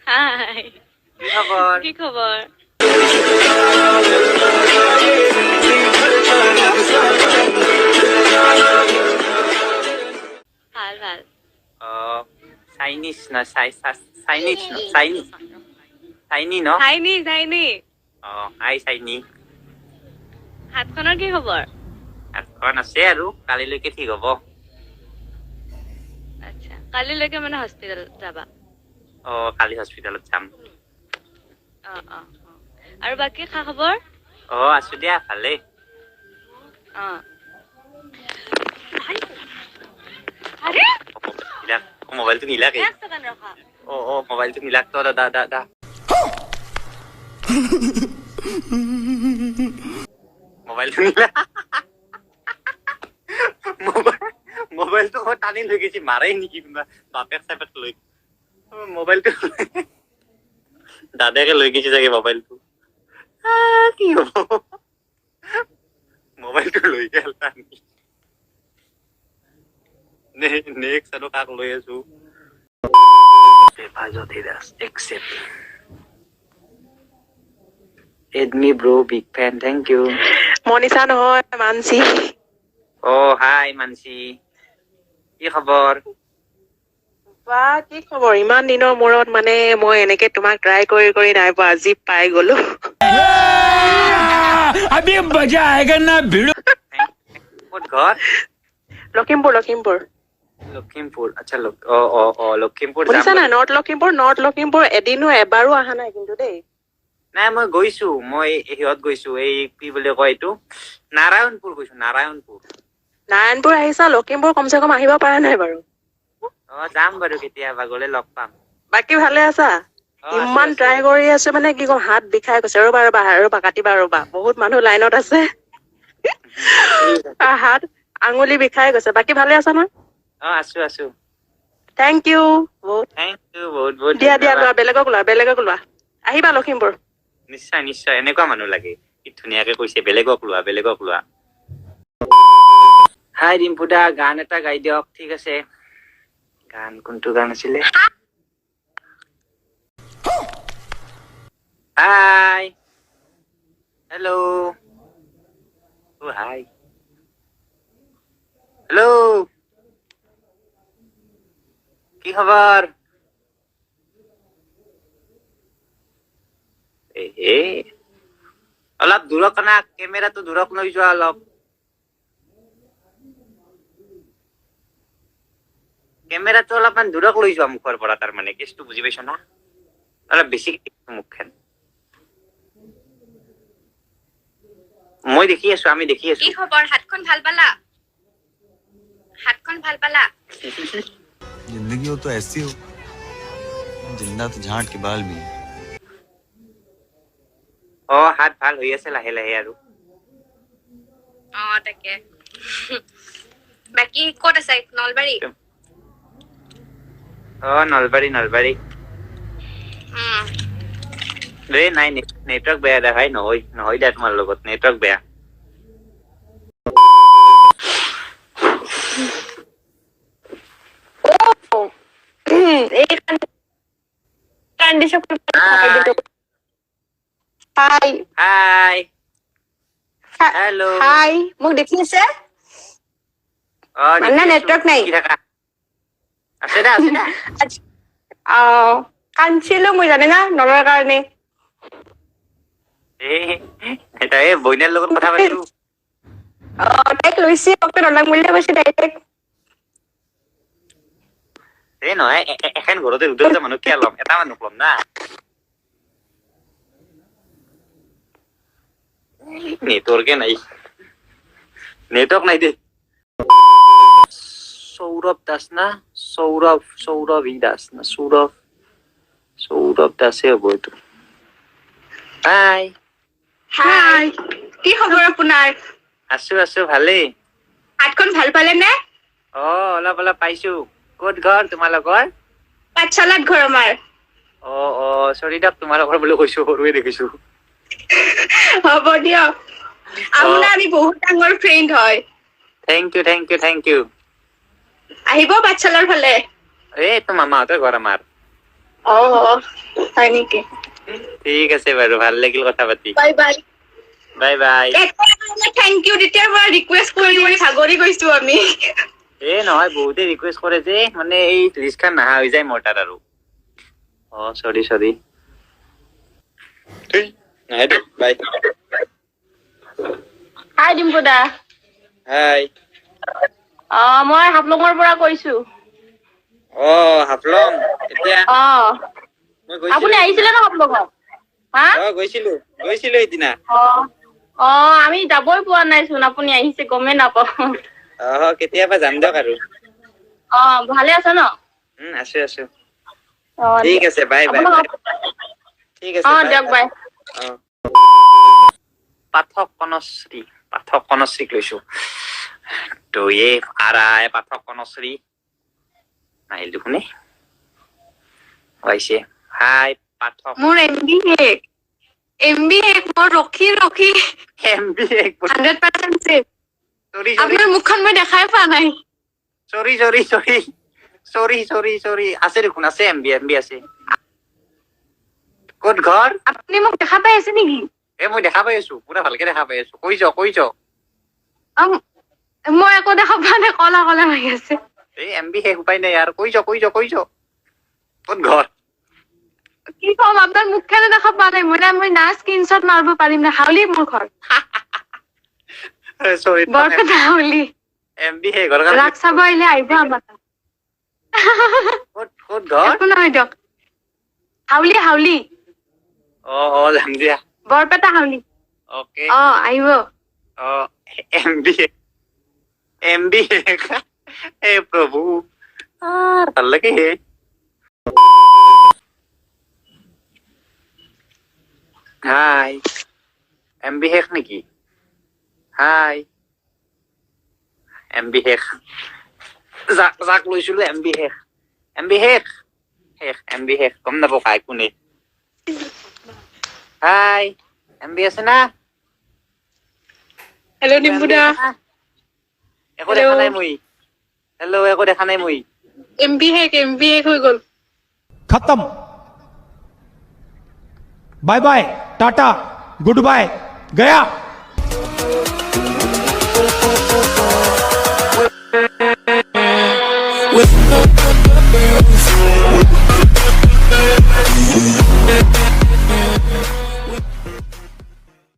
হাই। কি খবৰ? কি খবৰ? ভাল ভাল। অ, চাইনিজ ন? চাইনিজ ন? চাইনিজ, চাইনি ন? চাইনি, চাইনি। অ, হাই চাইনি। হাতখনৰ কি খবৰ? হাতখন আছে আৰু, কালিলৈকে ঠিক হ'ব। আচ্ছা, কালিলৈকে মানে হস্পিটেল যাবা? অ, কালি হস্পিটেলত যাম। অ অ অ আৰু বাকী খা খবৰ? অ, আছো দিয়া, ভালেই। অ, আৰে। নিলাক, মোবাইলটো নিলাকে। এক ছেকেণ্ড ৰখা। অ অ মোবাইলটো নিলাক তো দা দা দা মোবাইলটো নিলাক। মোবাইলটো মই টানি লৈ গৈছি, মাৰে নেকি কোনোবা বাপেক চাপেক লৈ মোবাইলটো? দাদাকে লৈ গৈছে চাগে মোবাইলটো। কি হ'ব? মোবাইলটো লৈ গ'ল টানি। নেক্সট আৰু কাক লৈ আছো? জ্যোতি Das, accept. Add me bro, big fan, thank you. Manisha নহয়, মানসী। অ, হাই মানসী, কি খবৰ? বা, কি খবৰ? ইমান দিনৰ মূৰত মানে মই এনেকে তোমাক ট্ৰাই কৰি কৰি নাই পোৱা, আজি পাই গলো। अभी मजा आएगा ना भिड़ो। ক'ত ঘৰ? লখিমপুৰ, লখিমপুৰ। লখিমপুৰ, আচ্ছা। অ অ অ লখিমপুৰ যাম। শুনিছা নাই? North Lakhimpur, north Lakhimpur. এদিনো এবাৰো অহা নাই কিন্তু দেই। নাই, মই গৈছো। মই সিহঁত গৈছো, এই কি বুলি কয় এইটো, নাৰায়ণপুৰ গৈছো, নাৰায়ণপুৰ। নাৰায়ণপুৰ আহিছা, লখিমপুৰ কমচে কম আহিব পৰা নাই বাৰু। অ, যাম বাৰু, কেতিয়াবা গ'লে লগ পাম। বাকী ভালে আছা? অ, আছো, ইমান আছো। ট্ৰাই কৰি আছো, মানে কি ক'ম, হাত বিষাই গৈছে। ৰ'বা ৰ'বা ৰ'বা, কাটিবা ৰ'বা, বহুত মানুহ লাইনত আছে। হাত আঙুলি বিষাই গৈছে। বাকী ভালে আছা নহয়? অ, আছো আছো। Thank U বহুত। Thank U বহুত বহুত। দিয়া দিয়া। ধন্যবাদ। লোৱা, বেলেগক লোৱা, বেলেগক লোৱা। আহিবা লখিমপুৰ। নিশ্চয় নিশ্চয়, এনেকুৱা মানুহ লাগে। কি ধুনীয়াকে কৈছে, বেলেগক লোৱা, বেলেগক লোৱা। হাই ডিম্পু দা, গান এটা গাই দিয়ক। ঠিক আছে, গান কোনটো গান আছিলে? হাই, হেল্ল', অ হাই, হেল্ল', কি খবৰ? এ অলপ দূৰক না, কেমেৰাটো দূৰক লৈ যোৱা অলপ। কেমেৰাটো অলপমান দূৰক লৈ যোৱা মুখৰ পৰা। তাৰমানে কেছটো বুজি পাইছ না? অলপ বেছি মুখখন মই দেখি আছো, আমি দেখি আছো। কি খবৰ? হাতখন ভাল পালা? হাতখন ভাল পালা? जिंदगी हो तो ऐसी हो, जिंदा तो झांट के बाल भी है। অ, হাত ভাল হৈ আছে লাহে লাহে আৰু। অ, তাকে। বাকী ক'ত আছা? নলবাৰী? অ, নলবাৰী, নলবাৰী। এই নাই, নেটৱৰ্ক বেয়া দে ভাই। নহয় নহয় দে, তোমাৰ লগত নেটৱৰ্ক বেয়া। এই কান্দিছো। হাই। হাই, হেল্ল'। হাই, মোক দেখি আছে? অ। মানে নেটৱৰ্ক নাই। কি থাকা আছে দে, আছে দে। অ, কান্দিছিলো মই জানে না, নৰাৰ কাৰণে। এই এই বইনাৰ লগত কথা পাতিলো। অ, তাইক লৈছে, মোক নলাং বুলিয়ে কৈছে ডাইৰেক্ট। এই নহয়, এখান ঘৰতে দুটা দুটা মানুহ কিয় ল'ম? এটা মানুহ ল'ম না। নেটৱৰ্কে নাই, নেটৱৰ্ক নাই দেই। সৌৰভ দাস না সৌৰভ, সৌৰভী দাস না সৌৰভ, সৌৰভ দাসে হ'ব এইটো। হাই। হাই, কি খবৰ আপোনাৰ? আছো আছো, ভালেই। হাতখন ভাল পালে নে? অ, অলপ অলপ পাইছো। ক'ত ঘৰ তোমালোকৰ? পাঠশালাত ঘৰ আমাৰ। অ অ চৰি দিয়ক, তোমালোকৰ বুলি কৈছো, সৰুৱে দেখিছো। হ'ব দিয়ক, আপোনাৰ আমি বহুত ডাঙৰ ফ্ৰেণ্ড হয়। Thank you, thank you, thank you. আহিব পাঠশালাৰ ফালে। এই তো মামাহঁতৰ ঘৰ আমাৰ। অ হয় নেকি? ঠিক আছে বাৰু, ভাল লাগিল কথা পাতি। Bye bye. Bye bye. Thank you. তেতিয়াৰ পৰা ৰিকুৱেষ্ট কৰি কৰি ভাগৰি গৈছো আমি। এ নহয়, বহুতে ৰিকুৱেষ্ট কৰে যে, মানে এই লিষ্টখন নাহা হৈ যায় মোৰ তাত আৰু। অ চৰি চৰি। নাহে দে, বাই। হাই ডিম্পু দা। হাই। অ, মই হাফলঙৰ পৰা কৈছো। অ, হাফলং এতিয়া? অ। মই গৈছিলো। আপুনি আহিছিলে ন হাফলঙত? হা? অ, গৈছিলো গৈছিলো সেইদিনা। অ অ, আমি যাবই পোৱা নাইচোন, আপুনি আহিছে গমেই নাপাওঁ। অ, কেতিয়াবা যাম দিয়ক আৰু। অ, ভালে আছে ন? আছো আছো। অ। ঠিক আছে, বাই বাই। ঠিক আছে। অ, দিয়ক, বাই। অ। পাঠক কনশ্ৰী, পাঠক কনশ্ৰীক লৈছো। তো ये आ रहा है পাঠক কনশ্ৰী। নাহিল দেখোন। আহিছে। হাই পাঠক। মোৰ এম বি শেষ, এম বি শেষ, মই ৰখি ৰখি। এম বি শেষ? 100% safe. চৰি। আপোনাৰ মুখখন মই দেখাই পোৱা নাই। Sorry sorry sorry sorry sorry sorry. আছে দেখোন, আছে, এম বি, এম বি আছে। ক'ত ঘৰ? আপুনি মোক দেখা পাই আছে নেকি? এ মই দেখা পাই আছো, পুৰা ভালকে দেখা পাই আছো। কৈ যাওক, কৈ যাওক। অ, মই একো দেখা পোৱা নাই, কলা কলা হৈ আছে। এই এম বি শেষ, উপায় নাই আৰু। কৈ যাওক, কৈ যাওক, কৈ যাওক, ক'ত ঘৰ? কি ক'ম, আপোনাৰ মুখখনে দেখা পোৱা নাই মই। মই না স্ক্ৰীনশ্বট মাৰিব পাৰিম না। হাউলি মোৰ ঘৰ। চৰি। বৰপেটা হাউলি। এম বি শেষ হোৱাৰ কাৰণে। ৰাস চাব আহিলে আহিব আমাৰ তাত। ক'ত ক'ত ঘৰ? একো নহয় দিয়ক। হাউলি, হাউলি। অ অ, যাম দিয়া। বৰপেটা হাউলি। অকে। অ, আহিব। অ, এম বি, এম বি শেষ। হে প্ৰভু, ভাল লাগে হে। হাই, এম বি শেষ নেকি? হাই, এম বি শেষ। যাক যাক লৈছিলো, এম বি শেষ, এম বি শেষ, শেষ, এম বি শেষ। গম নাপাওঁ কাই কোনে। হাই, এম বি আছে না? হেল্ল' ডিম্পু দা। একো দেখা নাই মই। হেল্ল', একো দেখা নাই মই। এম বি শেষ, এম বি শেষ হৈ গ'ল। खत्म, bye bye, tata, good bye, गया।